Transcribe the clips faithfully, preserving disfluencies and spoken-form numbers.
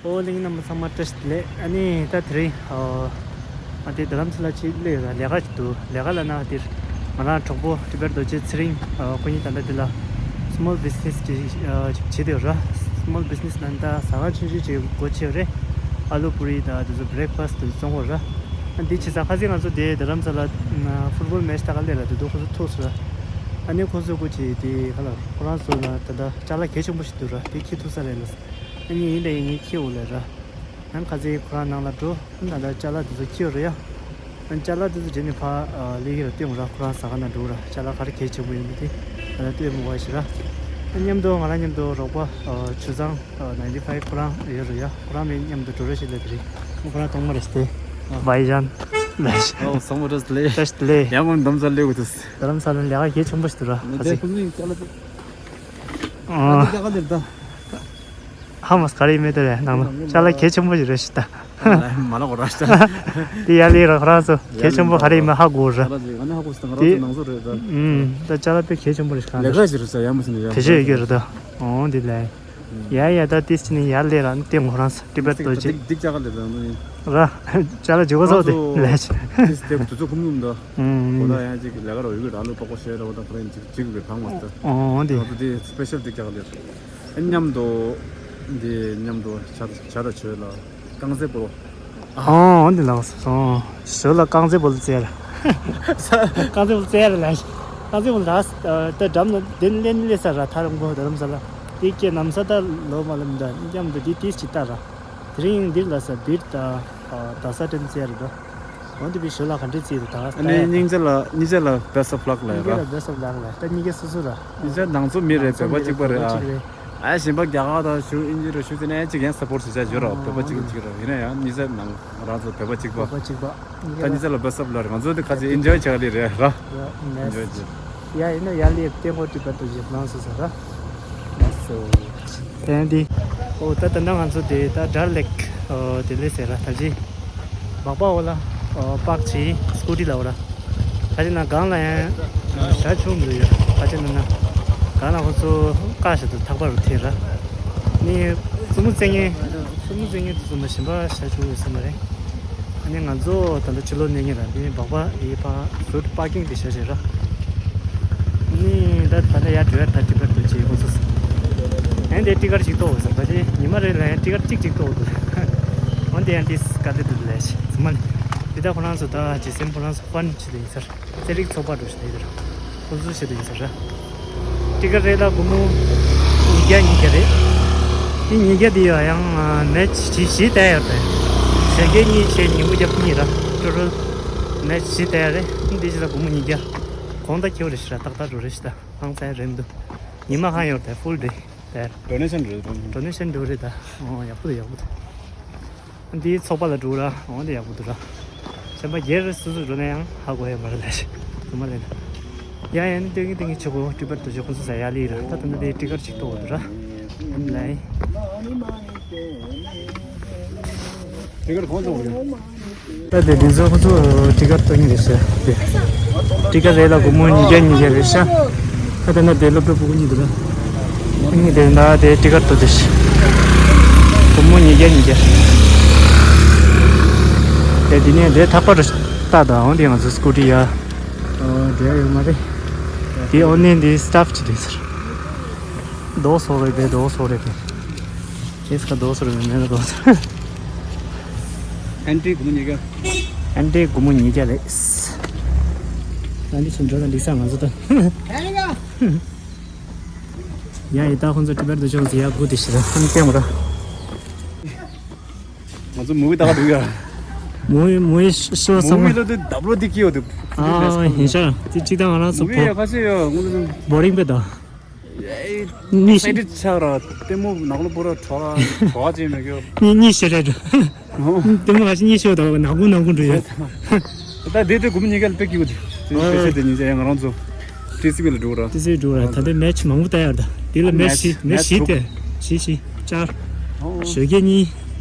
ཨོ་གླིང་རྣམ་པ་ཚང་མ་བཀྲ་ཤིས་བདེ་ལེགས། ཨ་ནི་ད་དེ་རིང་ཨ་ཨ་དེ་རྡ་རམ་ས་ལ་ཅིག་སླེབས་ཡོད་ར། ལས་ཀ་ཅིག་འདུག་ལས་ཀ་ལ་ན་དེར་ང་རང་གྲོགས་པོ་ཊི་བེཊ་རྡོ་རྗེ་ཚེ་རིང་ཨ་ཁོ་གཉིས་ད་ལྟ་འདི་ལ་སི་མོལ་བི་ཛི་ནེ་སི་ཅིག་ཨ་ཅིག་བྱེད་དེ་ཡོད་ར། སི་མོལ་བི་ཛི་ནེ་སི་ལ་ད་ཟ་ཁང་ཆུང་ཆུང་ཅིག་སྒོ་ཕྱེ་ཡོད་རེད། ཨ་ལུ་པུ་རི་དང་དེ་ཚོ་བྷི་རེག་ཕ་སི་དེ་ཚོ་བཙོང་གི་ཡོད་ར། ཨ་འདི་བྱས་ཙང་ཁ་སང་ང་ཚོ་དེ་རྡ་རམ་ས་ལ་ཕུཊ་བོལ་མེ་ཆི་ད་ག་སླེབས་ར། དེ་དུས་ཁོ་ཚོ་ཐུག་སོང་ར། ཨ་ནི་ཁོ་ཚོ་སྐུ་མཁྱེན་དེ་ག་ལ་ཁོ་རང་ཚོ་ལ་ད་ལྟ་ཅ་ལག་གལ་ཆེན་པོ་ཞིག་འདུག་ར། དེ་འཁྱེར་ཐུབ་ས་རེད་ལ། ཨ་ནི་ཡིན་ད་ཡིན་ངས་འཁྱེར་འོང་ལབ་ར། ཡང་ཁ་སང་ཁོ་རང་ནང་ལ་འགྲོ། ཨ་ནི་ད་ལྟ་ཅ་ལག་དེ་ཚོ་འཁྱེར་ར་ཡ། ཨ་ནི་ཅ་ལག་དེ་ཚོ་རྗེས་ནས་ཕར་ཨ་སླེབས་ཀྱི་ར། སྟོན་ར། ཁོ་རང་ཟ་ཁང་ནང་འགྲོ་ར། ཅ་ལག་ག་རེ་གལ་ཆེན་པོ་ཡོད་མེད་དེ་ད་ལྟ་སྟོན་མི་དགོས་ཞེས་ར། ཨ་མཉམ་དུ་ང་རང་མཉམ་དུ་རོགས་པ་ཨ་ཆུ་བཟང་ཨ་ནའིན་ཊི་ཕའིབ་ཁོ་རང་ཡོད་ར་ཡ། ཁོ་རང་མཉམ་དུ་འགྲོ་ར་ཞིག་ལབ་དེ་རེད། ཁོ་རང་ཐོག་མ་རེད་ཟེར་ཏེ། བྷའི་ཇན་ལབ་ཞིག་ཨོ་སོ་མོ་རེད་ལེ། བཀྲ་ཤིས་བདེ་ལེགས། ཡང་མོ་འདམ་ས་སླེབས་དགོས་འདུག་རྡ་རམ་ས་ལ་ལས་ཀ་གལ་ཆེན་པོ་ཞིག་འདུག་ར། ཁ་སང་། ཨ། ཧ་མ་ག་རེ་མེད་དེ་རེད། ནང་ལ་ཅ་ལག་གལ་ཆེན་པོ་ཞིག་རེད་ཤག་ད། མ་ལ་གོ་ར་ཤག་དེ་ཡར་སླེབས་ར། ཁོ་རང་ཚོ་གལ་ཆེན་པོ་ག་རེ་ཡིན་མིན་ཧ་གོ་ར། ཨ་ལ་ང་ནི་ཧ་གོ་སོང་། ང་རང་ཚོ་ནང་ཚོ་རེད་ད། ཨུམ། ད་ཅ་ལག་དཔེ་གལ་ཆེན་པོ་རེད་ཤག་ལས་ཀ་ཞིག་རེད་ཤག་ཡ་མ་སི་ནི་ཡ་དེ་ཤེས་ཡོད་ཀྱི་རེད་ད། འོ་འདི་ལས། ཡ་ཡ་ད་ཏིས་ཅི་ནི་ཡར་སླེབས་ར། ནི་ཏེ་ངོ་རང་ས་ཊི་བེཊ་རྡོ་རྗེ། སྡིག་ཅག་ལས་ད་ནི། ར། ཅ་ལག་ཇི་གོ་སོགས་དེ་ལས། ཏིས་དེ་དུས་ཚོད་ཁུམ་ལུམ་ད། ཨུམ། གོ་ད་ཡང་ཅིག་ལས་ཀ་རོ་ཡུ་གི་ར་ལུ་པག་པོ་ཤེ་ར་བ་ད་ཁོ་རང་ཅིག་ཅིག་གི་གང་མ་ད། ཨོ་འདི། ང་ཚོ་དེ་སི་པེ་ཤལ་སྡིག་ཅག་ལས། ཨ་མཉམ་དུ། འདི་མཉམ་དུ་ཇ་ཇ་དང་ཇོ་ལ་རྐང་རྩེད་སྤོ་ལོ། ཨོ་འདི་ལགས་སོ། ཇོ་ལ་རྐང་རྩེད་སྤོ་ལོ་རྩེ་ར། རྐང་རྩེད་སྤོ་ལོ་རྩེ་ར་ལ། རྐང་རྩེད་སྤོ་ལོ་ར། ད་འགྲམ་ལ་དེ་ལེན་ལེ་ས་ར། ཐ་རམ་གོ་རྡ་རམ་ས་ལ། དེ་སྐྱེ་ནམ་ས་ད་ལོ་མ་ལམ་ད་མཉམ་དུ་དེ་ཏིས་ཅི་ལྟ་ར། དེ་རིང་འདིར་ལ་ས་བིར་ད་ད་ས་ཏྲེན་རྩེ་ར་འགྲོ། འོན་ཏེ་བི་ཞོ་ལ་ག་འདྲས་རྩིས་རེད་ད། ཨ་ནི་སྙིང་རྗེ་ལ་སྙིང་རྗེ་ལ་best of luck ལ་ཡ་ར། སྙིང་རྗེ་ལ་best of luck ལ། ད་སྙིང་རྗེ་སོ་སོ་ར། སྙིང་རྗེ་ནང་ཚོ་མི་རེད། བོད་པ་གཅིག་པ་རེད་ཨ། ཨ་གཞན་པ་རྒྱ་གར་དང་ཞུ་ཨིན་ཇི་རེད་ཞུ་དེ་ནས་གཅིག་ཡང་support བྱེད་བྱ་ཡོད་ར། བོད་པ་གཅིག་གཅིག་ར་ཡིན་ན་ཡང་སྙིང་རྗེ་ནང་ང་རང་ཚོ་བོད་པ་གཅིག་པ། བོད་པ་གཅིག་པ། ད་སྙིང་རྗེ་ལ་best of luck རེད། ང་ཚོ་དེ་ཁ་ཅིག་enjoy བྱ་ག་ལེ་རེད་ར། enjoy བྱེད། ཡ་ཡིན་ན་ཡར་སླེབས་ཏེ་ངོ་སྤྲོད་པར་དུ་ཞིག་གནང་སོང་ཟེར་ར། ལགས་སོ། དེ་ཡང་འདི། ཨོ་ད་ད་ལྟ་ང་ཚོ་དེ་ད་ཌལ་ལེག་ཨོ་དེ་ལས་ཟེར་ར། ད་ཅི་སྦག་སྦག་འོག་ལ་ཨོ་པག་ཅིག་སྐུ་ཊི་ལ་འོ་ར། ད་ཅི་ན་སྒང་ལ་ཡང་ཞ་ཆུང་འདུག་ཡོད། ད་ཅི་ན་ན་སྒང་ལ་ཁོ་ཚོ་བཀག་བཞག་འདུག་ཐག་པ་རུ་ཐེ་ར། ནི་སྲུ་མོ་རྩེ་མཁན་སྲུ་མོ་རྩེ་མཁན་དེ་ཚོ་མ་གཞན་པ་ཞ་ཆུང་ཡོད་ས་མ་རེད། ཨ་ནི་ང་ཚོ་ད་ལྟ་ཕྱི་ལོགས་གནས་ངེས་ར། འདི་སྦག་སྦག་ཡི་ཕ་ཟུར་པར་ཀིང་དེ་བཞག་བྱས་ར། ནི་ད་ད་ལྟ་ཡར་འགྲོ་ཡ་ད་ཊི་ཀེཊ་དུ་བྱེད་དགོས་སོ། ཨ་ནི་དེ་ཊི་ཀེཊ་ཅིག་གཏོང་དགོས་ས་ད་ཅི་ཉི་མ་རེ་ལ་ཡང་ཊི་ཀེཊ་གཅིག་གཅིག་གཏོང་དགོས་འདུག་འོན་ཏེ་ཡང་ཏིས་དཀའ་ལས་འདུག་ལས་ཤི་ཚང་མ་ནི། འདི་ད་ཁོ་རང་ཚོ་ད་ཇི་སེམ་ཁོ་རང་ཚོ་ཧྥན་བྱེད་དུ་ཡིན་ས་ར། རྩེད་རིགས་ཚོགས་པ་འགྲོ་བཞིན་ཡོད་ར། ཁོ་ཚོ་བྱེད་དུ་ཡིན་ས་ར། ཊི་ཀེཊ་རེ་ལ་སྒོར་མོ་ཉིས་བརྒྱ་ཉིས་བརྒྱ་རེད། དེ་ཉིས་བརྒྱ་དེ་ཡང་ཡང་མེ་ཆི་བཞི་བཞི་བལྟས་ཡོད་པས། ཞེ་གེ་གཉིས་བྱས་ཉིན་གུང་རྒྱབ་གཉིས་ར། ཊོ་ཊལ་མེ་ཆི་བཞི་བལྟས་ཡ་རེད། འདི་བཞི་ལ་སྒོར་མོ་ཉིས་བརྒྱ། གོང་ད་ཁེའུ་རེ་ཞིག་ར་ཏག་ཏག་འགྲོ་རེ་ཞིག་ད་ཧང་སང་རེད་མི་འདུག་ཉི་མ་ཧང་ཡོད་དེ་ཧྥུལ་ཌེ་དེ། ཌོ་ནེ་ཤན་རེད། ཌོ་ནེ་ཤན་འགྲོ་རེད་ད། ཨོ་ཡག་པོ་འདུག་ཡག་པོ་འདུག་འདིའི་ཚོགས་པ་ལ་འགྲོ་ར། འོ་འདི་ཡག་པོ་འདུག་ར། གཞན་པ་སྒེར་སོ་སོ་འགྲོ་ན་ཡང་ཧ་གོ་ཡ་མ་རེད་ལ་ཞིག་དུ་མ་ལེན། ཡ་ཡ་ནི་ཏིང་ངེ་ཏིང་ངེ་ཆོ་གོ་ཊི་ཀེཊ་དུ་ཞོག་ཁོ་ཚོ་ཟ་ཡ་ལི་ར། ད་ད་ནི་དེ་ཊི་ཀེཊ་ཅིག་གཏོང་འདུག་ར། ཨམ་ལའི། ཊི་ཀེཊ་གོང་ཙམ་རེད། ད་དེ་འདི་ཚོ་ཁོ་ཚོ་ཊི་ཀེཊ་གཏོང་གི་རེད་ཤག་དེ་ཊི་ཀེཊ་རེ་ལ་སྒོར་མོ་ཉིས་བརྒྱ་ཉིས་བརྒྱ་རེད་ཤག་ད་ལྟ་ན་དེ་སློབ་གྲྭ་ཕྲུ་གུ་གཉིས་འདུག་ན། ཁོ་གཉིས་དེ་ན་དེ་ཊི་ཀེཊ་ཐོབ་དེ་ཤི། སྒོར་མོ་ཉིས་བརྒྱ་ཉིས་བརྒྱ། དེ་དེ་ནས་དེ་ཐག་པ་རུ་ལྟ་དང་འོང་དེ་ང་ཚོ་སི་ཀུ་ཊི་ཡ། ཨོ་དེ་ཡ་ཡོད་མ་རེད། དེ་ཨོ་ནེ་དེ་སི་ཊཕ་ཅི་དེ་ཟེར། རྡོ་སོ་རེད་པས་རྡོ་སོ་རེད་པས། ཨེ་སི་ཀ་རྡོ་སོ་རེད་པས་མེད་ན་རྡོ་སོ། ཨན་ཊི་སྒོར་མོ་ཉིས་བརྒྱ། ཨན་ཊི་སྒོར་མོ་ཉིས་བརྒྱ་རེད། ཨན་ཊི་ཚོ་འགྲོ་ན་འགྲིག་ས་ང་ཚོ་ད། ཡ་ཡི་ད་ཁོང་ཚོ་ཊི་ཀེཊ་དུ་ཅོག་ཟི་ཡ་གུ་དེ་ཤི་ད་ཧམ་ཀེ་མ་ར། ང་ཚོ་མུ་བི་ད་ག་འགྲོ་ཡ། མུ་བི་མུ་བི་ཤོ་སོང་། མུ་བི་ལ་དུ་ཌབ་ལོ་དི་ཀི་ཡོད་དུ། ཨ་ཧེ་ཤ་དེ་ཅི་ད་ང་རང་ཚོ་མུ་བི་ཡ་ཁ་ཤས་ཡོད་ང་ཚོ། བོ་རིང་པེ་ད། ནི་ཤི། སེ་ཏི་ཆག་ར་ལྟད་མོ་ནག་ལོ་པོ་ར་གྲོ་གྲོ་ཅེ་མེ་གྱོ། ནི་ནི་ཤི་རེད། ལྟད་མོ་ཁ་ཤས་ནི་ཤི་ད་ནག་གུ་ནག་གུ་འགྲོ་ཡ། ད་དེ་དེ་སྒོར་མོ་ཉིས་བརྒྱ་ལ་དཔེ་སྐྱིད་པོ་འདུག་དེ་ཨོ། དཔེ་ཆ་དེ་ཉིན་ཆ་ཡང་ང་རང་ཚོ་ཊི་སི་བི་ལ་འགྲོ་ར། ཊི་སི་བི་འགྲོ་ར། ད་ལྟ་མེ་ཆི་མང་པོ་ལྟ་ཡ་ར་ད། དེ་ལ་མེ་ཆི་མེ་ཆི་དེ་ཆི་ཆི་ཅར་ཞོ་གེ་གཉིས་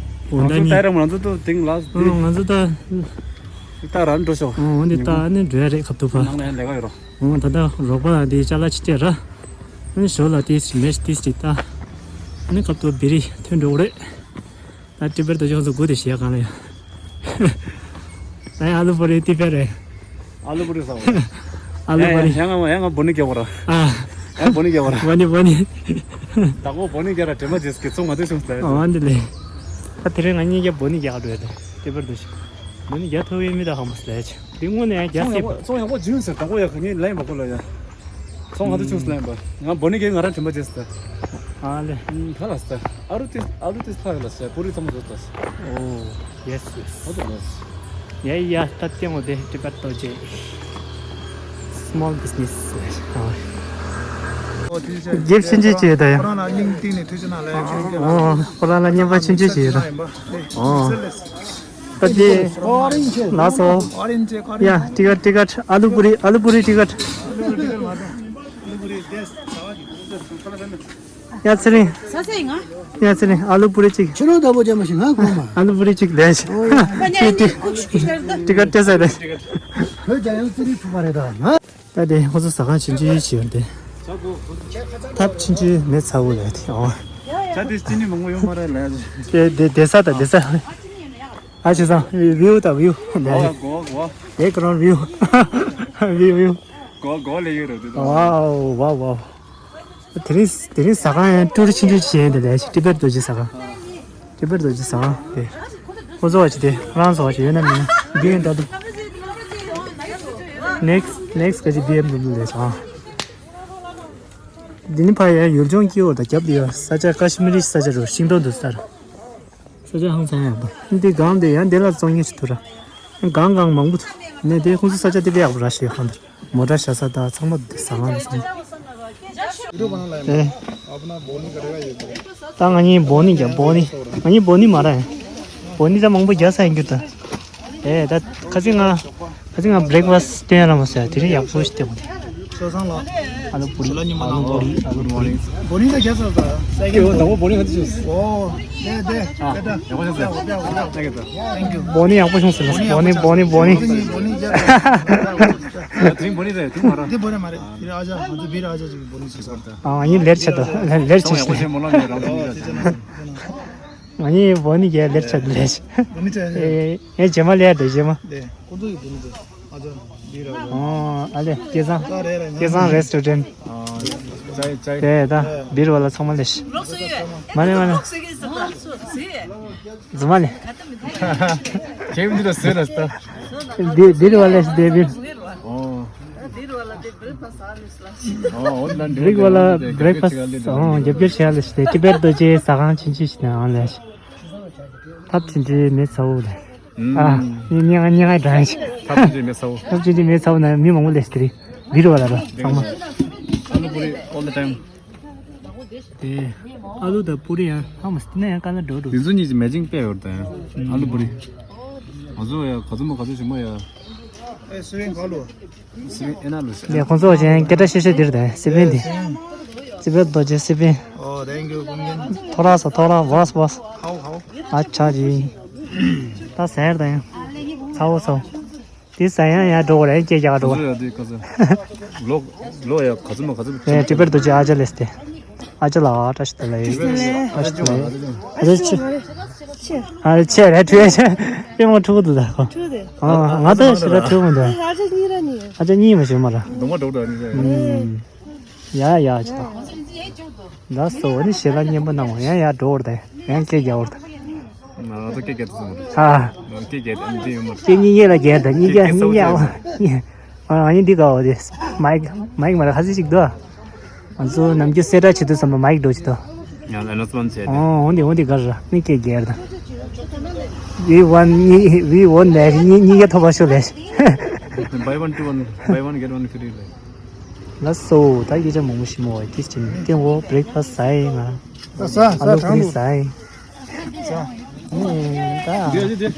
འོ་ད་གཉིས། ང་ཚོ་ལྟ་ཡ་ར་ང་ཚོ་ཏོ་དེང་ལ་ང་ཚོ་ད་ལྟ་ར་འགྲོ་ཤོག་འོ་འདི་ལྟ་ནི་འགྲོ་ཡ་རེད་ཁབ་ཏུ་ཕ། ནང་ལ་ཡང་ལས་ཀ་ཡོད་ར། འོ་ད་ལྟ་རོགས་པ་དེ་ཅ་ལག་ཅི་སྤྲད་ར། ཨ་ནི་ཞོ་ལ་ཏིས་མེ་ཆི་ཏིས་ཅི་ལྟ། ཨ་ནི་ཁབ་ཏུ་བི་རི་ཐོན་འགྲོ་གི་རེད། ད་ཊི་བེཊ་དུ་ཅོག་ཙེ་དགུ་དེ་བཞེས་གང་ལ་ཡ། ད་ཡ་ཨ་ལུ་པུ་རི་ཊི་བེཊ་རེད། ཨ་ལུ་པུ་རི་ཟ་བ། ཨ་ལུ་པུ་རི། ཡ་ང་ཡ་ང་བོ་ནི་རྒྱག་པ་ར། ཨ། ཡ་བོ་ནི་རྒྱག་པ་ར། བོ་ནི་བོ་ནི། ད་གོ་བོ་ནི་རྒྱག་ར་དྲན་པ་རྗེས་ཀྱི་ཚོང་ང་དུ་བྱུང་ཟེར། ཨ་འདི་ལས། ད་དེ་རིང་ང་གཉིས་ཀྱ་བོ་ནི་རྒྱག་འགྲོ་ཡ་དེ་ཊི་བེཊ་དུ་ཞིག་བོ་ནི་རྒྱག་ཐུབ་ཡོད་མི་ད་ཧམ་པ་སླེ་ཆ། དེ་དངོས་ནས་ཡ་རྒྱག་སྲིད་པ། ཚོང་ཡག་པོ་བྱུང་ཟེར་ད་གོ་ཡ་ག་ངའི་ལན་པ་གོ་ལ་ཡ། ཚོང་ང་དུ་བྱུང་ཟེར་ལན་པ། ང་བོ་ནི་རྒྱག་ང་ར་དྲན་པ་རྗེས་ཟེར། ཨ་ལེ། ཧ་ལ་སྟ། ཨ་རུ་ཏི་ཨ་རུ་ཏི་ཕ་ཡོད་ལ་སེ་པུ་རི་ཚང་མ་བཟོ་ལྟ་སེ། ཨོ། ཡེས་ཡེས། ཨོ་ཏོ་ལོ་སེ། ཡ་ཡ་ད་ལྟ་ངོ་དེ་ཊི་བེཊ་དུ་ཅེ། སི་མོལ་བི་ཛི་ནེ་སི། ཨོ་ཏི་ཅེ། རྒྱབ་ཆུང་ཆུང་ཅིག་ཡོད་ད་ཡ། ཁོ་རང་ལ་སྙིང་གཏིང་ནས་ཐུགས་རྗེ་གནང་ལ་ཡ། ཨོ་ཁོ་རང་ལ་སྙན་པ་ཆུང་ཆུང་ཅིག་ཡོད་ད། ཨོ། ད་དེ། ལགས་སོ། ཡ་ཊི་ཀཊ་ཊི་ཀཊ་ཨ་ལུ་པུ་རི་ཨ་ལུ་པུ་རི་ཊི་ཀཊ། ཡ་ཚེ་རིང་། ས་ས་ཡིན་ང་། ཡ་ཚེ་རིང་ཨ་ལུ་པུ་རི་གཅིག་ཁྱོད་རང་ལྟ་བུ་ཅན་མ་ཞིག་ང་གོ་མ། ཨ་ལུ་པུ་རི་གཅིག་ལས། ཨོ་ཡ། ཁྱེད་ཏི། ཊི་ཀཊ་སྤྲད་ས་རེད། བོད་རྒྱལ་ཡོངས་རྩེད་རིགས་ཚོགས་པ་རེད་ད་ང་། ད་དེ་ཁོ་ཚོ་ཟ་ཁང་ཆུང་ཆུང་ཞིག་ཡོད་དེ། ཐབ་ཆུང་ཆུང་མེ་ཚ་བོ་ལས་དེ་ཨོ། ད་དེ་ཅི་ནི་མང་པོ་ཡོད་མ་རེད་ལས། དེ་དེ་དེ་ས་ད་དེ་ས། ཨ་ཆེ་སང་བིའུ་ད་བིའུ། གོ་གོ། བེག་གྷ་རའུན་བིའུ། བིའུ་བིའུ། གོ་གོ་ལས་ཡོད་རེད་དེ། ཝའོ་ཝའོ་ཝའོ། དེ་རིང་དེ་རིང་ཟ་ཁང་ཡང་ཀྲུའུ་རི་ཆུང་ཆུང་ཅིག་ཡིན་དེ་ལས་ཊི་བེཊ་རྡོ་རྗེ་ཟ་ཁང་། ཊི་བེཊ་རྡོ་རྗེ་ཟ་ཁང་དེ། ཁོ་ཚོ་བ་ཅི་དེ་ཁོ་རང་ཚོ་བ་ཅི་ཡོད་ན་མིན་ན་བི་ཨེམ་ཌབ་ལུ། ནེག་སི་ཊི་ནེག་སི་ཊི་ག་ཅི་བི་ཨེམ་ཌབ་ལུ་ལས་ཟ་ཁང་། འདི་ནི་ཕ་ཡ་ཡུལ་ལྗོངས་སྐྱིད་པོ་དང་རྒྱབ་ལ་ཡོད་ས་ཆ་ཀ་ཤི་མི་རི་ས་ཆ་རུ་ཤིང་སྡོང་འདུག་སར། ས་ཆ་ཧང་སང་ཡག་པོ། འདི་སྒང་དེ་ཡང་འདི་ལ་བཙོང་མཁན་ཞིག་འདུག་ར། སྒང་སྒང་མང་པོ་འདུག་ནས་དེ་ཁོང་ཚོ་ས་ཆ་དེ་དཔེ་ཡག་པོ་ར་ཞིག་ཡོད་ཁང་དེར། མོ་ཊ་བཞག་ས་དང་ཚང་མ་འདི་ཟ་ཁང་རེད་ཟེར། ཨེ། ད་ང་གཉིས་བོ་ནི་རྒྱབ་བོ་ནི། ང་གཉིས་བོ་ནི་མ་ར་ཡིན། བོ་ནི་ད་མང་པོ་རྒྱག་ས་ཡིན་རྒྱུ་ད། ཨེ་ད་ཁ་ཚིག་ང་། ཁ་ཚིག་ང་བྷི་རེག་ཕ་སི་སྟོན་ར་མ་ཟེར་དེ་རིང་ཡག་པོ་ཞིག་སྟོན་པ་དེ། ཨ་ལུ་པུ་རི་ཨ་ལུ་པུ་རི་ཨ་ལུ་པུ་རི། བོ་ནི་ད་རྒྱག་ས་ད། ཨོ་ད་བོ་ནི་ག་ཚོད་བྱུང་། ཨོ། དེ་དེ་དེ་ད། ཡག་པོ་བྱུང་ཟེར། བོ་ནི་ཡག་པོ་བྱུང་ཟེར། བོ་ནི་བོ་ནི་བོ་ནི། དེ་རིང་བོ་ནི་རེད་དེ་མ་ར། དེ་བོ་ནི་མ་རེད། བི་ར་ཨ་ཅག་ང་ཚོ་བི་ར་ཨ་ཅག་ཅིག་བོ་ནི་ཞིག་ཟེར། ཨ་ང་གཉིས་ལེར་ཆད་དོ། ལེར་ཆད་ཤི། ང་གཉིས་བོ་ནི་རྒྱལ་ལེར་ཆད་ལེར་ཆད། བོ་ནི་ཆད་ཨེ་ཨེ་རྗེས་མ་ལེར་དེ་རྗེས་མ། ཁོང་ཚོ་ཡི་བོ་ནི་དེ་ཨ་ཅག་བི་ར། ཨོ་ཨ་ལེ་སྐལ་བཟང་། སྐལ་བཟང་རེ་སི་ཊོ་རེན་ཊི། དེ་ད་བི་ར་བ་ལ་ཚང་མ་ལེ་ཤི། མ་ནེ་མ་ནེ། རྫུན་མ་ལེ། ཁྱེད་འདི་ལ་ཟེར་ར་སྟ། འདི་འདི་རུ་བ་ལས་སྡེ་བིར། ཨོ། འདི་རུ་བ་ལ་འདི་བི་རེག་ཕ་སི་ཨ་ནི་སླ་ཞིག་ཨོ་འོ་ན་འདི་རིག་བ་ལ་བི་རེག་ཕ་སི་ཨོ་རྒྱབ་སྐྱོར་བྱས་ལ་ཞིག་སྟེ་ཊི་བེཊ་རྡོ་རྗེ་ཟ་ཁང་ཆུང་ཆུང་ཞིག་ནས་ཨང་ལས་ཞིག་ཐབ་ཆུང་ཆུང་མེ་ཚ་བོ་ལས། ཨ་ཉི་ཉི་ང་ཉི་ང་དྲན་ཞིག་ཐབ་ཆུང་ཆུང་མེ་ཚ་བོ། ཐབ་ཆུང་ཆུང་མེ་ཚ་བོ་ན་མི་མང་པོ་ལས་སྟེ་རེད་བི་རུ་བ་ལ་ར་ཚང་མ། ཨ་ལུ་པུ་རི་all the time། དེ། ཨ་ལུ་དང་པུ་རི་ཡང་ཧ་མ་སྟེ་ན་ཡང་དཀའ་ལས་འགྲོ་འགྲོ། དེ་ཚོ་གཉིས་ཀྱི་མེ་ཅིང་དཔེ་ཡོད་དང་། ཨ་ལུ་པུ་རི། ང་ཚོ་ཡ་ག་ཚོད་མ་ག་ཚོད་ཞིག་མ་ཡ། ཨེ་སི་བན་ག་ལོ། སི་བན་ཨེ་ན་ལོ་ཤ། ལས་ཁོང་ཚོ་ཅན་སྐད་སྒྲ་ཤེས་ཤེས་དེར་དང་སི་བན་དེ། སི་བན་རྡོ་རྗེ་སི་བན། ཨོ་thank you ཀུན་མཁྱེན། ཐོ་ར་ས་ཐོ་ར་བོས་བོས། ཧའོ་ཧའོ། ཨ་ཆ་ཇི། ད་ཟེར་དང་། ཚ་བོ་ཚ་བོ། དེ་ཟ་ཡང་ཡར་འགྲོ་གི་རེད་སྐད་རྒྱག་འགྲོ། ལོ་ལོ་ཡ་ག་ཚོད་མ་ག་ཚོད། ཨེ་ཊི་བེཊ་རྡོ་རྗེ་ཨ་ཅག་ལས་སྟེ། ཨ་ཅག་ལ་བཀྲ་ཤིས་བདེ་ལེགས། བཀྲ་ཤིས་བདེ་ལེགས། ཨ་ཅག་ཆེ། ཨ་ཆེ་རེད་ཁྲུས་ཆེ། པད་མ་ཕྲུ་གུ་འདུག་ད་ཁོ། ཨ་ང་ད་ཞེ་དྲག་ཕྲུ་གུ་མི་འདུག་ཨ་ཅག་གཉིས་མ་ཞུ་མ་ར། ཡ་ཡ་ཅི་ད། ལ་སོ་ནི་ཞེ་ལ་སྙན་པོ་གནང་བ་ཡང་ཡར་འགྲོ་བར་ད་ཡང་སྐད་རྒྱག་བར་ད། ང་ཚོ་སྐད་རྒྱག་ཐུབ་སོང་། ཨ། སྐད་རྒྱག་ཨ་ནི་ཡོད་མ་རེད། སྐད་གཉིས་སྐད་ལ་རྒྱག་ད་གཉིས་རྒྱག་གཉིས་རྒྱག་ཨ་ནི་འདི་ག་འོ་དེ། མའིག་མའིག་མ་རེད་ཁ་སི་ཅིག་འདུག་ང་ཚོ་ནམ་རྒྱུན་གསལ་བསྒྲགས་བྱེད་དུས་ཙམ་པ་མའིག་འགྲོ་ཅིག་འདུག་ཡང་ལ་ནོ་སི་པོན་ཆེ། ཨོ་འོ་འདི་འོ་འདི་ག་ར་ནི་སྐད་རྒྱག་ད། We won ནི་we won ནས་གཉིས་གཉིས་རྒྱག་ཐོབ་པ་ཤོག་ལས། Buy one two one, buy one get one free ལས། ལགས་སོ། ད་སྐད་ཆ་མང་པོ་ཞིག་མོ་བ་ཏིས་ཅིན་ཏེ་འོ་བྷི་རེག་ཕ་སི་ཟ་ཡི་ང་། ཟ་ཟ་ཨ་ལོ་ཟ་ཀུ་རི་ཟ་ཡི། ཟ། ཨེ་ད། དེ་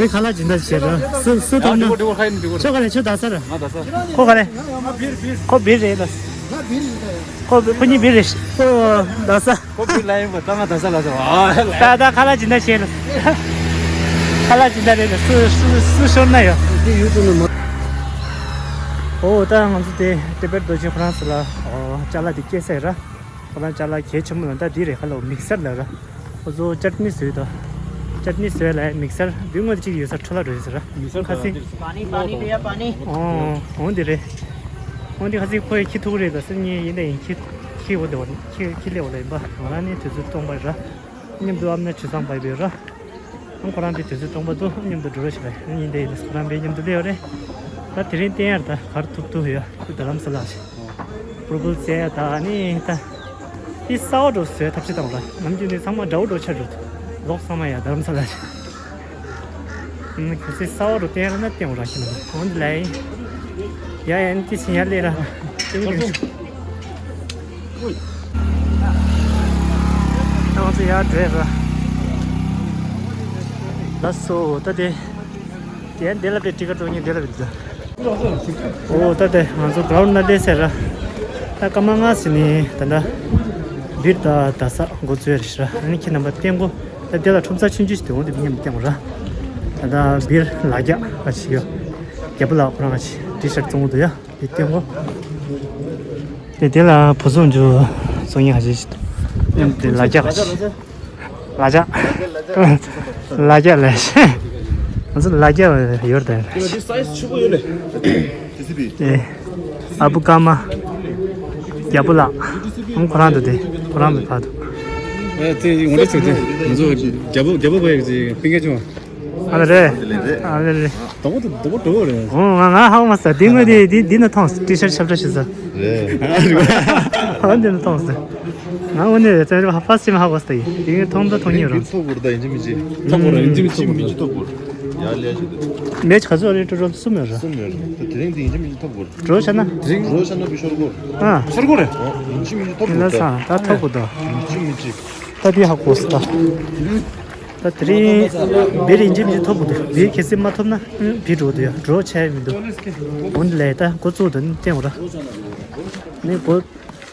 ཁ་ལག་སྦྱིན་བདག་བྱེད་རོགས། སུ་སུ་ཐོབ་ན། ཁོ་ག་ལེ་ཁྱོད་ད་སར། ཁོ་ག་ལེ་ཁོ་བིར་རེད་ལ། ཁོ་ཁོ་གཉིས་བིར་རེད། ཁོ་རྡ་ས། ཁོ་བིར་ལ་ཡིན་པ་ད་ང་རྡ་ས་ལ་ཟེར་བ། ད་ད་ཁ་ལག་ཇི་འདྲ་བྱས་ལ། ཁ་ལག་ཇི་འདྲ་རེད་ལ། སུ་སུ་སུ་ཤོར་ན་ཡོད། འདི་ཡུལ་དུ་ནི་མ། ཨོ་ད་ང་ཚོ་དེ་ཏི་པེད་རྡོ་རྗེ་ཁོ་རང་ཚོ་ལ་ཨོ་ཅ་ལག་དེ་སྐྱེལ་ས་ཡིན་ར། ཁོ་རང་ཅ་ལག་གལ་ཆེན་པོ་ལ་ད་འདི་རེད། ཁ་ལོ་མིག་སར་ལ་ར། ཁོ་ཚོ་ཅཊ་ནི་བཟོས་དང་། ཅཊ་ནི་བཟོས་ལ་མིག་སར་འདི་དངོས་གཅིག་ཡོད་ས་འཕྲོ་བརླག་འགྲོ་ཡོད་ས་ར། མིག་སར་ཁ་སི། पानी पानी भैया पानी। ཨོ་འོ་འདི་རེད། འོ་འདི་ཁ་སི་ཁོ་ཡི་ཁྱི་ཐུག་རེད་ལ་སི་ཉི་ཡིན་ད་ཡིན་ཁྱི་ཁྱི་འོ་འདི་བ་ཁྱི་ཁྱི་ལེ་འོ་ལ་ཡིན་པ་ང་རང་ནི་དུས་ཚོད་སྟོང་པ་ར། མཉམ་དུ་ཨམ་ན་ཆུ་ཚང་པ་ཡི་བས་ར། ཨང་ཁོ་རང་པའི་དུས་ཚོད་སྟོང་པ་དུ་མཉམ་དུ་འགྲོ་རོགས་བྱེད་པ་ཡིན་འདི་ཡིན་ཁོ་རང་པའི་མཉམ་དུ་སླེབས་ཡོད་རེད། ད་དེ་རིང་བསྟན་ཡར་ད་གར་ཐུབ་ཐུབ་ཡོད་ཁུ་ད་ལམ་ས་ལགས་ཤིག་པུར་པུར་ཟེར་ཡ་ད་ནི་ད་དེ་གསར་པ་འགྲོ་བཟོས་ཐབས་ཤེས་དང་ར་ནམ་རྒྱུན་ནི་ཚང་མ་འདྲ་བོ་འགྲོ་ཆ་འགྲོ་ལོག་ཚང་མ་ཡ་ད་ལམ་ས་ལགས་ཤིག་ཁ་སི་གསར་པ་འགྲོ་བསྟན་ཡར་ན་བསྟན་ར་ཤི་ན་འོན་ལའི་ཡ་ཡ་ནི་ཏི་སི་ཡ་ལེ་ར་ཏི་མི་རིང་། ད་ང་ཚོ་ཡར་འགྲོ་ཡ་ར། ལགས་སོ་ད་དེ། དེ་འདི་ལ་པའི་ཊི་ཀེ་ཊི་འདི་ལ་པའི་འདི། ཨོ་ད་དེ་ང་ཚོ་གྲའུན་ཌི་ན་སླེབས་ཟེར་ར། ད་སྐར་མ་ལྔ་ཟིན་ནས་ད་ལྟ་བིར་ད་རྡ་ས་འགོ་བཙུགས་རེད་ར། ཨ་ནི་ཁྱེད་རྣམ་པ་བསྟན་གོ་ད་དེ་ལ་ཁྲོམ་ས་ཆུང་ཆུང་ཞིག་དེ་འོང་དེ་མི་ཉམས་བསྟན་གོ་ར། ད་ལྟ་བིར་ལ་རྒྱ་ཨ་ཅི་ཡོད། རྒྱ་བོ་ལགས་ཁོ་རང་ཨ་ཅི་ཊི་ཤར་བཙོང་གོ་འདུག་ཡ། དེ་བསྟན་གོ་དེ་དེ་ལ་བུ་སོང་རྒྱུ་སོང་ཡིན་ཧ་ཅི་ཞིག་མཉམ་དེ་ལ་རྒྱ་ཧ་ཅི་ལ་རྒྱ་ལ་རྒྱ་ལ་ང་ཚོ་ལ་རྒྱ་ཡོད་དེ་དེ་སའི་ཛི་ཆུ་བོ་ཡོད་ལེ། དེ་ཨ་བུ་ཀ་མ་རྒྱ་བོ་ལགས་ཨང་ཁོ་རང་དུ་དེ་ཁོ་རང་མི་ཕ་དུ། ཨེ་དེ་ཡོང་རེ་ཆོག་དེ་ང་ཚོ་རྒྱ་བོ་རྒྱ་བོ་བས་ཀྱི་ཕིང་གེ་ཆུང་། ཨ་ལ་རེད། ཨ་ལ་རེད། དོག་པོ་དོག་པོ་དོག་པོ་རེད། ཨོ་ང་ང་ཧ་གོ་མ་སོང་། དེ་དངོས་དེ་དེ་དེ་ན་མཐོང་སོང་། ཊི་ཤར་ཊི་ཤར་ཞིག་ཟ། རེད། ཨ་དེ་ན་མཐོང་སོང་། ང་དངོས་གནས་རེད་ཙང་རེད་ཧ་ཕ་སེམས་ཧ་གོ་སོང་། དེ་དེ་ཐོང་ད་ཐོང་ཉེ་རང་། ཐོག་གོར་ད་ཡིན་གཅིག་མིན་གཅིག་ཐོག་གོར་ཡིན་གཅིག་མིན་གཅིག་མིན་གཅིག་ཐོག་གོར་ཡ་ལས་ཞིག་དེ། མེ་ཆ་ཚོ་རེད་ཀྲོ་རོལ་གསུམ་ཡོད་ར། གསུམ་ཡོད་ར། ད་དེ་རིང་དེ་ཡིན་གཅིག་མིན་གཅིག་ཐོག་གོར། ཀྲོ་ཤ་ན། དེ་རིང་ཀྲོ་ཤ་ན་བི་ཤོར་གོར། ཨ། ཤོར་གོར་རེད། ཡིན་གཅིག་མིན་གཅིག་ཐོག་གོར། ད་ཐོག་གོ་ད། ཡིན་གཅིག་མིན་གཅིག་ཐོག་གོར་ད། ད་དེ་ཧ་གོ་སོང་ད། ད་དེ་རིང་བེ་རི་འཇིམ་གྱི་ཐོབ་དགོས་འདུག་བེ་རི་གལ་སྲིད་མ་ཐོབ་ན་བེ་འགྲོ་འདུག་ཡ་འགྲོ་ཆ་ཡ་མི་འདུག་འོན་ལས་ད་འགོ་བཙུགས་དང་བསྟན་འོ་ར། ནི་འགོ་ད་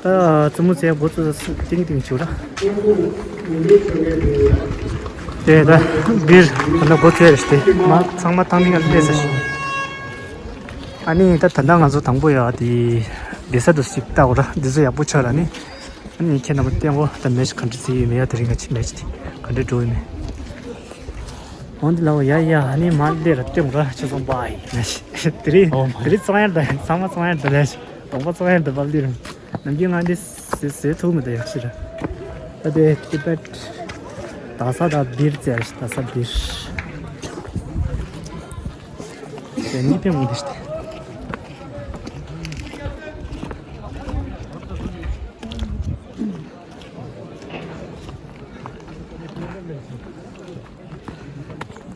བཙུན་མོ་ཚེ་འགོ་བཙུགས་ཏིང་ཏིང་བྱུག་ར། དེ་ད་བེ་རི་ད་འགོ་བཙུགས་རེད་དེ་མ་ཚང་མ་ཐང་ཏིང་ལ་སླེབས་ས་ཞིག་ཨ་ནི་ད་ད་ལྟ་ང་ཚོ་དང་པོ་ཡ་དེ་བེ་ས་དུ་ཞིག་ལྟ་འོ་ར་འདི་ཚོ་ཡག་པོ་ཆགས་ར་ནི། ཨ་ནི་ཁྱེད་རྣམ་པ་བསྟན་གོ་ད་མེ་ཆ་ག་འདྲ་བརྩི་ཡོད་མེད་ཡ་དེ་རིང་ག་ཆེ་མེ་ཆ་དེ་ག་འདྲ་འགྲོ་ཡོད་མེད། འོན་ཏེ་ལའོ་ཡ་ཡ་ཨ་ནི་མ་ལེ་ར་བསྟན་ར་ཆ་ཚང་པ་ཡི་མེ་ཆ་དེ་རིང་ཨོ་མ་དེ་རིང་གཙང་ཡར་ད་ཚང་མ་གཙང་ཡར་ད་ལེ་ཆ་གདོང་པ་གཙང་ཡར་ད་བབ་ལི་རུང་ནམ་རྒྱུན་ང་འདི་ཟེ་ཟེ་ཐུག་མི་ད་ཡག་ཤི་ར། ད་དེ་ཏི་པེད་རྡ་ས་ད་བིར་ཙེ་ར་རྡ་ས་བིར་ཟེ་ནི་པེ་མོ་དེ་ཤི་དེ།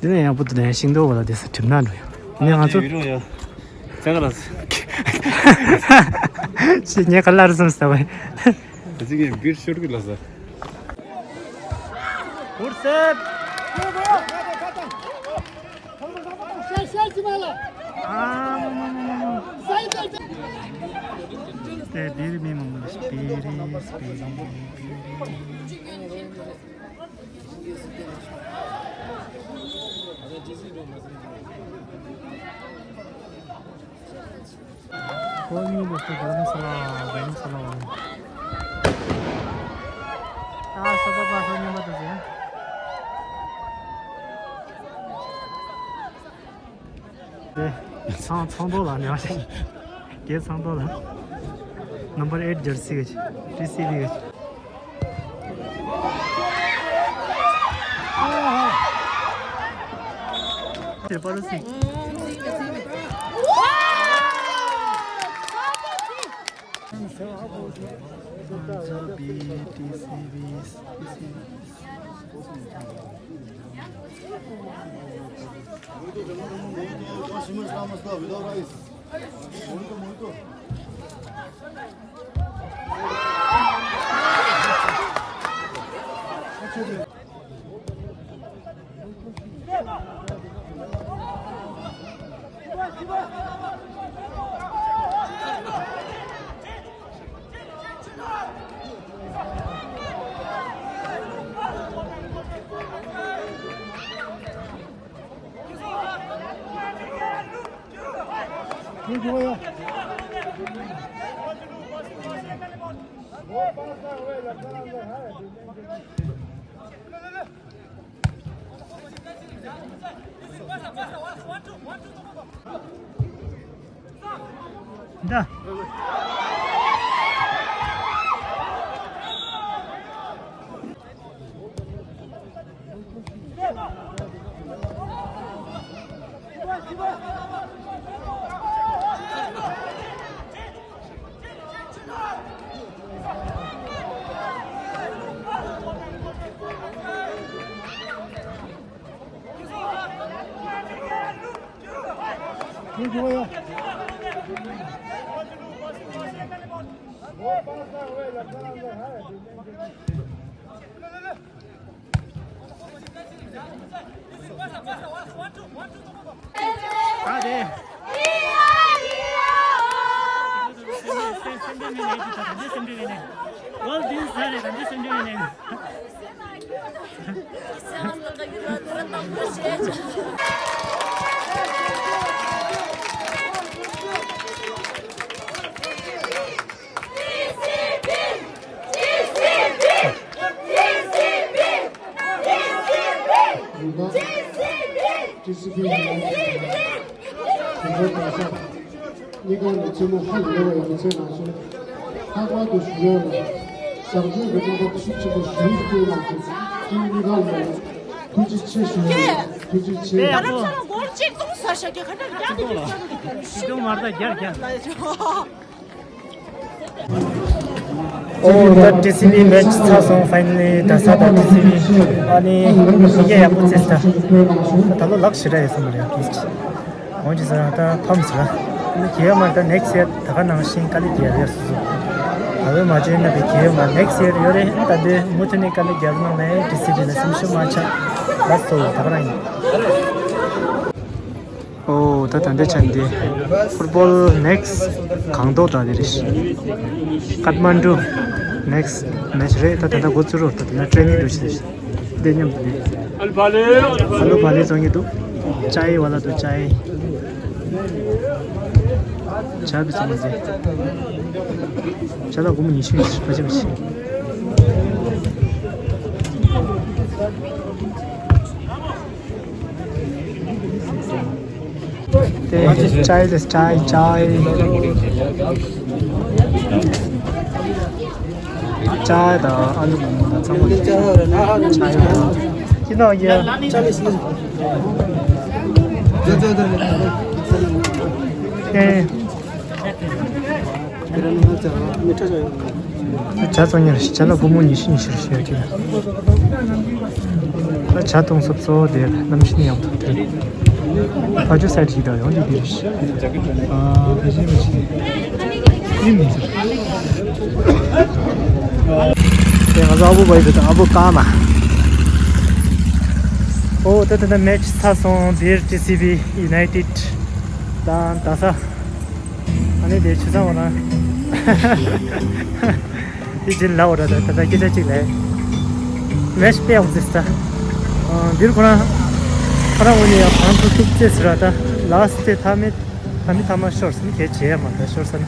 འདི་ནས་ཡང་བུ་དུ་ནས་ཤིང་ཏོག་བ་ལ་དེ་ས་གྲིམ་ན་འགྲོ་ཡ། ནས་ང་ཚོ་ཡུ་རོ་ཡ། ཚན་ག་ལ་ཞེས་ངས་ག་ལར་སོང་ཟེར་བས། ད་ཅི་ངས་བིར་ཤོར་གི་ལ་ས། ཧུར་སེབ། དེ་བིར་མི་མང་པོ་ཞིག་བིར་བིར་བིར། ཁོ་གཉིས་ལ་ཁོ་རྡ་རམ་ས་ལ་རྡ་རམ་ས་ལ་བ། ཨ་ས་པ་པ་ས་ཉམས་པ་དུ་ཟེར། དེ་ཚང་ཚང་ཏོག་ལ་ནས་བ་ཞིག་རྒྱལ་ཚང་ཏོག་ལ། Number eight jersey གི་ཊི་སི་བི་གི། དེ་པར་སི། Да. ཨ་དེ། All this ཟ་རེད་ག་འདི་སེམས་ཁྲལ་ཡིན་ནས། ཊི་སི་བི་ནས་དེ་འདྲའི་གང་ཟག་གཉིས་ཀ་ནས་རྩེད་མོ་ཧ་ལས་པ་ཡག་པོ་རྩེད་གནང་སོང་། ལྷག་པར་དུ་ཞུ་ཡག་ལ་བཟང་སྤྱོད་ཀྱི་རྣམ་པ་ཤུགས་ཆེན་པོ་ཞུ་སྐྱོན་གནང་སོང་། ཁྱེད་གཉིས་ཀ་ལ་ཐུགས་རྗེ་ཆེ་ཞུ་ཡག་ལ་ཐུགས་རྗེ་ཆེ། ང་རང་ཚོ་ལ་སྒོར་གཅིག་སྟོང་ཟ་ཤག་གི་ཁ་ཁྲག་རྒྱག་གི་འདུག་ཟ་གི་འདུག་ཞུ་མར་ད་རྒྱག་རྒྱག་ཨོ་ད་ཊི་སི་བི་མེ་ཆི་ཚར་སོང་། ཕའི་ནལ་ལི་ད་ས་ད་ཊི་སི་བི་ཨ་ནི་མི་སྐད་ཡག་པོ་ཚེ་ས་ད་ད་ལོ་ལག་ཞེ་དྲག་ཡོད་སོང་མ་རེད། ཨ་ཀིས་ཅི་འོང་ཅི་ཟེར་ན་ད་ཕམ་ཟེར་ཨ་ནི་གྱེས་ཡོད་མ་རེད། ད་next year ད་ག་ནང་བཞིན་དཀའ་ལས་རྒྱག་ཡོད་སོ་སོ་ད་བས་མ་བྱས་ན་བས་གྱེས་ཡོད་མ་next year ཡོད་རེད། ད་འདི་མུ་མཐུད་ནས་དཀའ་ལས་རྒྱག་གནང་ནས་ཊི་སི་བི་ལ་སེམས་ཤུགས་མ་ཆག་ལ་སོ་ད་ག་རང་ཡིན། ཨོ་ད་ད་འདྲ་ཆ་འདི་ཕུཊ་བོལ་ནེག་སི་གང་ཐོག་འདྲ་འདི་རེད། ཀཏ་མན་ཌུ་ནེག་སི་མེ་ཆི་རེད། ད་ད་ལྟ་འགོ་བཙུགས་རོགས། ད་ད་ལྟ་ཊི་རེ་ནིང་འགྲོ་ཆེ་འདི་མཉམ་དུ་འདི་ཨ་ལུ་བ་ལེ་ཨ་ལུ་བ་ལེ་བཙོང་གི་འདུག་ཅའི་བ་ལ་འདུག་ཅའི་ཇ་བི་བཙོང་གི་འདི་ཇ་ལ་སྒོར་མོ་ཉི་ཤུ་ཡིན་ཕ་ཆེ་ཕ་ཆེ། དེ་ཅའི་དེ་ཅའི་ཅའི་ཅའི་དང་ཨ་ལུ་དང་ཚང་མ་ཅའི་དང་ཅི་ནོ་ཡ། ཨེ། ཇ་བཙོང་ཉེར་ཇ་ལ་སྒོར་མོ་ཉི་ཤུ་ཉི་ཤུ་རེ་ཞུ་ཡ་ཅིག་ལ། ཇ་འཐུང་སོབ་སོ་དེ་གནམ་གཤིས་ཡག་པོ་འདུག་ཕ་ཇོ་སའི་ཌི་ཞིག་དང་ཡོང་གི་དེ་རེད། ཨ་ཕ་ཇོ་མི་ཤེས། ཨི་མི་ཟེར། དེ་ང་ཚོ་ཨ་བུ་བ་ཡི་དང་ཨ་བུ་ཀ་མ། ཨོ་ད་ད་ད་མེ་ཆི་ཚར་སོང་། འདིར་ཊི་སི་བི་ཡུ་ནའི་ཊེཌ་དང་ད་ས། ཨ་ནི་དེ་ཆུ་ཚང་བ་ན། དེ་རྗེས་ལ་འོ་ར་ད་ད་ད་སྐད་ཆ་གཅིག་ལས། མེ་ཤི་པེ་ཡོང་ཟེར་ས། འདིར་ཁོ་རང་ཁོ་རང་ངོས་ནས་ཡང་གང་ཐུབ་ཐུབ་རྩེས་ཟེར་ར། ད་ལ་སི་ཊི་ད་མི་ད་མི་ཐ་མ་ཤོར་སོང་། ཁྱེད་བྱེད་ཡ་མ་ད་ཤོར་ས་ནི།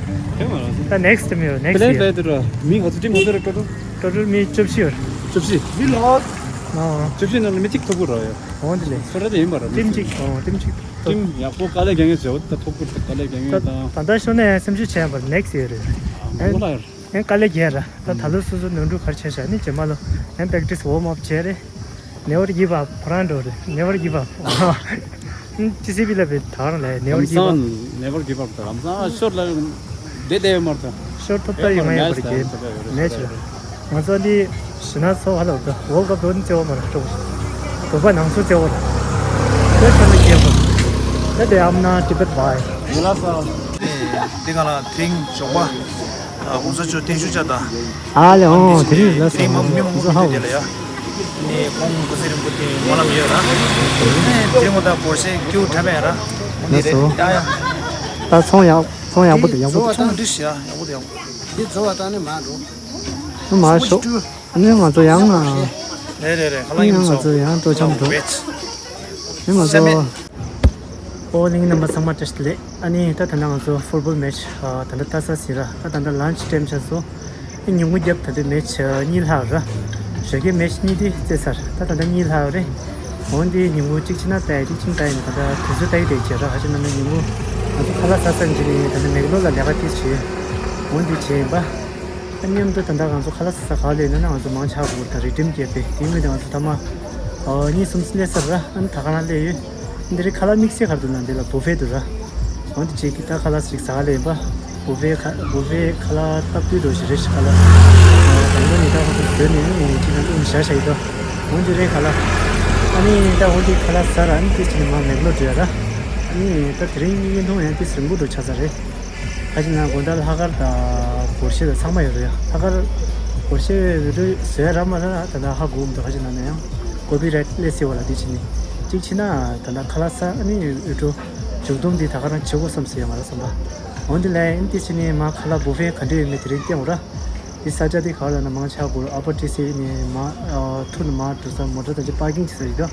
ད་ནེག་སི་ཊི་མི་ཡོད་ནེག་སི་ཊི་ཡར། མི་ང་ཚོ་ཊིམ་ང་ཚོ་ར་ཊོ་ཊལ། ཊོ་ཊལ་མི་བཅུ་བཞི་ཡོད། བཅུ་བཞི། མི་ལོ། ཨ་བཅུ་བཞི་ནང་ལ་མི་གཅིག་ཐོབ་གི་ར་ཡོད། འོང་དེ་ལས། ཚོ་ར་དེ་ཡིན་པ་ར་ཊིམ་གཅིག་ཨོ་ཊིམ་གཅིག་ཊིམ་ཡག་པོ་དཀའ་ལས་རྒྱག་མཁན་བྱེད་འོ་ད་ཐོབ་གི་ར། དཀའ་ལས་རྒྱག་མཁན་དང་། ད་ལྟ་ཤོར་ན་ཡང་སེམས་ཤུགས་ཆེ་ཡང་པར་ནེག་སི་ཡར་རེད། ཨ་མ་ལ་ཡར། ཡང་དཀའ་ལས་རྒྱག་ར། ད་ད་ལོ་སོ་སོ་ནོར་འཁྲུལ་ག་རེ་བྱས་ཤག་ནི་རྗེས་མ་ལོ་ཡང་པེག་ཊི་སི་ཝོམ་ཨབ་བྱས་རེད། Never give up ཁོ་རང་འགྲོ་རེད། Never give up ཊི་སི་བི་ལ་བེད་ཐང་ལ་never give up ལམ་སང་never give up ད་ལམ་སང་ཤོར་ལ་བསྡད་བསྡད་ཡོད་མ་རེད་ད། ཤོར་ཐོབ་ཐང་ཡོད་མ་ཡོད་པར་གྱི་མེད་ཆེ་རེད། ང་ཚོ་འདི་ཞི་ན་ཚོ་ཧ་ལ་ད་ཝོལ་ཀབ་དོན་རྩེ་བ་མ་རེད་ཀྲོག་ཞིག་དོ་པ་ནང་སོ་རྩེ་བ་རེད། དེ་ཤོར་ན་སྐྱེ་བ་དེ་དེ་ཨམ་ན་ཏི་བེད་བའི་ཡིན་ལ་ས། དེ་ག་ལ་དེ་རིང་ཞོགས་པ་ཨ་ཁོང་ཚོ་ཚོ་བརྟན་བཞུགས་བྱ་དང་། ཨ་ལེ་ཨོ་དེ་རིང་ལ་དེ་རིང་མ་མི་མང་པོ་འདུག་དེ་ལ་ཡ། ནས་ཁོང་སྐུ་ཚེ་རིང་པོ་དེ་སྨོན་ལམ་ཡོད་ར། ནས་དེ་རིང་ངོ་ད་བོར་སེ་སྐྱུ་དྲ་མེད་ར། ལགས་སོ། ཡ་ཡ། ད་ཚོང་ཡག་ཚོང་ཡག་པོ་འདུག་ཡག་པོ་འདུག་ཚོང་འདི་ཤི་ཡ་ཡག་པོ་འདུག་ཡག་པོ། འདི་རྫོ་བ་ད་ནི་མ་འགྲོ། མ་ཤོག་ནི་ང་ཚོ་ཡང་ང་། རེད་རེད་རེད། ཧ་ལམ་ཡིན་ང་ཚོ་ཡང་སྤྲོ་འཆམ་འགྲོ། ནི་ང་ཚོ། ཨོ་གླིང་རྣམ་པ་ཚང་མ་བཀྲ་ཤིས་བདེ་ལེགས། ཨ་ནི་ད་ད་ནང་ང་ཚོ་ཕུཊ་བོལ་མེ་ཆི་ད་ལྟ་ལྟ་ས་ཟིན་ར། ད་ད་ལྟ་ལན་ཆི་ཊེམ་ཆགས་སོང་། ཨ་ཉིན་གུང་རྒྱབ་ད་ལྟ་མེ་ཆི་གཉིས་ལྷག་ར། ཞོགས་ཀའི་མེ་ཆི་གཉིས་དེ་རྩེས་ཚར། ད་ད་ལྟ་གཉིས་ལྷག་རེད། འོན་ཏེ་ཉིན་གུང་གཅིག་ཕྱིན་ན་ལྟ་ཡི་གཅིག་ཕྱིན་ལྟ་ཡི་ནི་ད་ལྟ་དུས་ཚོད་ལྟ་ཡི་དེ་བྱེད་ར། ཧ་ཅང་ན་མེད། ཉིན་གུང་ང་ཚོ་ཁ་ལག་ཟ་ས་འཇི་ནི་ད་ལྟ་མེག་ལོ་ལ་ལས་ཀ་དེ་བྱེད། འོན་ཏེ་བྱེད་ཡིན་པ། ཨ་མཉམ་དུ་ད་ལྟ་ང་ཚོ་ཁ་ལག་ཟ་ས་ག་ལས་ན་ང་ཚོ་མང་ཆ་གོ་དང་རི་ཌིམ་སྐྱེས་པས་དེ་ངོས་དང་ང་ཚོ་ཐ་མ་གཉིས་གསུམ་སླེབས་ས་ར། ཨ་ནི་ད་ག་རང་སླེབས་ཡོད། འདི་རེད། ཁ་ལག་དམིགས་བསལ་ག་རེ་འདུག་ན་འདི་ལ་བུ་ཕེ་འདུག་ར། འོན་ཏེ་ཅིག་གི་ད་ཁ་ལག་ཞིག་ཟ་ག་ལས་ཡིན་པ། བུ་ཕེ་ཁ་བུ་ཕེ་ཁ་ལག་སྟབས་བདེ་འདྲ་ཞིག་རེད་ཤག་ཁ་ལག་དང་པོ་ནི་ད་ཁོ་ཚོ་བཟོས་ནས་ནི་ཅིག་ན་ལུང་བཞག་བཞག་ཡོད་དོ། འོན་ཏེ་རེད་ཁ་ལག་ཨ་ནི་ད་འོན་ཏེ་ཁ་ལག་ཟ་ར། ཨ་ནི་དེ་ཅིག་ནི་མ་མེག་ལོ་འགྲོ་ཡ་ར། ཨ་ནི་ད་དེ་རིང་གཉིད་མཐོང་ཡང་དེ་རིང་པོ་འགྲོ་ཆགས་ས་རེད། ཁ་ཅིག་ན་དགོང་དག་ལྷག་དཀར་དང་སྒོར་གཞས་དང་ཚང་མ་ཡོད་རེད་ཡ། ལྷག་དཀར་སྒོར་གཞས་འུད་སྒྲོག་བཟོས་ར་མ་ར་ད་ལྟ་ཧ་གོ་མི་འདུག་ཁ་ཅིག་ན་ན་ཡང་ཀོ་པི་རའེ་ཊི་སླེབས་སྲིད་པ་ལ། དེ་ཕྱིན་ནི་གཅིག་ཕྱིན་ན་ད་ལྟ་ཁ་ལག་ཟ། ཨ་ནི་འུད་སྒྲོག་མཇུག་སྡོམ་འདི་ད་ག་རང་བྱེད་དགོས་བསམ་སྲིད་ཡ་ང་ར་བསམ་པ། འོན་ཏེ་ལན་དེ་ཕྱིན་ནི་མ་ཁ་ལག་བུ་ཕེ་ག་འདྲ་ཡོད་མེད་དེ་རིང་སྟོན་དགོས་ར། དེ་ས་ཆ་དེ་ག་ལ་ན་མང་ཆ་གོ་ཨ་པར་ཊི་སི་ནས་མ་ཨ་ཐུར་ནས་མ་འགྲོ་ས་མོ་ཊ་དང་ཅིག་པར་ཀིང་བྱེད་ས་ཡོད་དོ།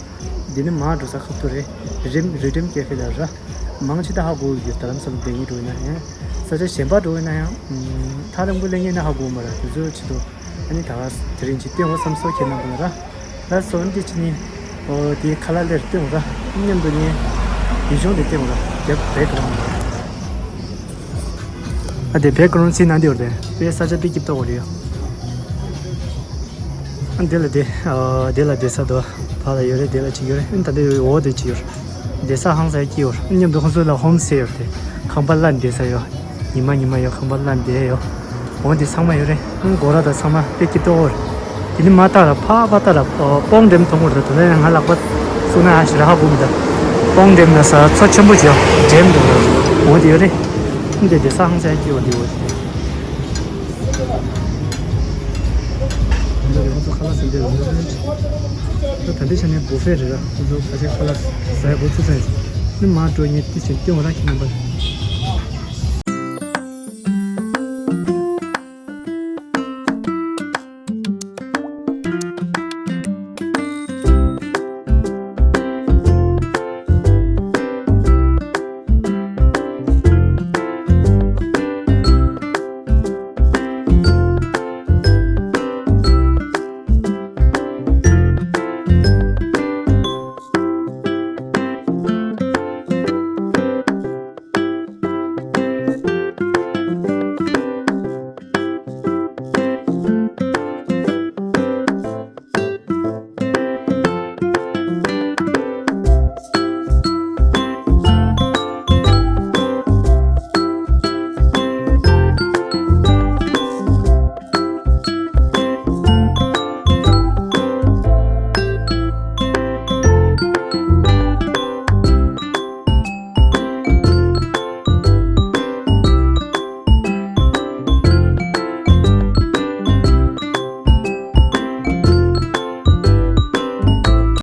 འདི་ནི་མ་འགྲོ་ས་ཁ་ཐུག་རེད། རིམ་རི་ཌིམ་ཀེ་ཧྥེ་ལ་ར། མང་ཆེ་ད་ཧ་གོ་ཡོད། རྡ་རམ་ས་ལ་བསྡད་མཁན་འགྲོ་ཡིན་ན་ཡང་། ས་ཆ་གཞན་པ་འགྲོ་ཡིན་ན་ཡང་། ཐག་རིང་པོ་སླེབས་མཁན་ན་ཧ་གོ་མ་ར། དེ་ཚོ་ཆེད་དུ་ཨ་ནི་ད་ག་དེ་རིང་ཅིག་སྟོན་དགོས་བསམ་སོང་ཁྱེད་རྣམ་པ་ལ་ར། ལགས་སོ། འདི་ཕྱིན་ནི་ཨོ་དེ་ཁ་ལག་ལེར་སྟོན་དགོས་ར། མཉམ་དུ་ནི་ཡུལ་ལྗོངས་དེ་སྟོན་དགོས་ར། རྒྱབ་བེག་གྷ་རའུན་ཌི་ར། ཨ་དེ་བེག་གྷ་རའུན་ཌི་སི་ན་འདི་ཡོད་རེད། དཔེ་ས་ཆ་དཔེ་སྐྱིད་པོ་རེད་ཡ། ཨ་འདི་ལ་དེ་ཨ་དེ་ལ་བསྡད་ས་དོ། ཕ་ལ་ཡོད་རེད། དེ་ལ་ཅིག་ཡོད་རེད། ཨ་ད་དེ་འོག་དེ་ཅིག་ཡོད་རེད། བསྡད་ས་ཧང་སང་སྐྱིད་ཡོད་རེད། མཉམ་དུ་ཁོང་ཚོ་ལ་ཧོམ་སི་ཊེ་ཡོད་རེད། ཁང་པ་གླ་བསྡད་ས་ཡོད། ཉི་མ་ཉི་མ་ཡོད། ཁང་པ་གླ་བསྡད་ཡོད། འོ་དེ་ཚང་མ་ཡོད་རེད། ཨ་སྒོ་ར་དང་ཚང་མ་དཔེ་སྐྱིད་པོ་རེད། དེ་ནི་མ་ལྟ་ར་ཕ་ཕ་ལྟ་ར་ཨ་པོང་ཌེམ་མཐོང་གི་རེད། དེ་ལ་ཡང་ང་ལག་པ་བཙུགས་ན་ཧ་ཞེ་དྲག་ཧ་གོ་མི་འདུག་པོང་ཌེམ་ལ་ས་མཚོ་ཆེན་པོ་ཅིག་ཡོད། ཌེམ་འདུག་ར། འོ་དེ་ཡོད་རེད། ཨ་འདི་བསྡད་ས་ཧང་སང་སྐྱིད་པོ་འདི་འོ་དེ། ང་ཚོ་ཁ་ལག་ཟ་འདོད་ཡོད་རེད། ད་ལྟའི་ཆ་ནས་བུ་ཕེ་རེད་ར། ཁོ་ཚོ་ཁ་ཤས་ཁ་ལག་ཟ་ཡ་འགོ་ཚུགས་ཚར་ཡོད། ནི་མ་འགྲོ་ཉེ་དུས་ཕྱིན་སྟོན་ར་ཁྱེད་རྣམ་པ།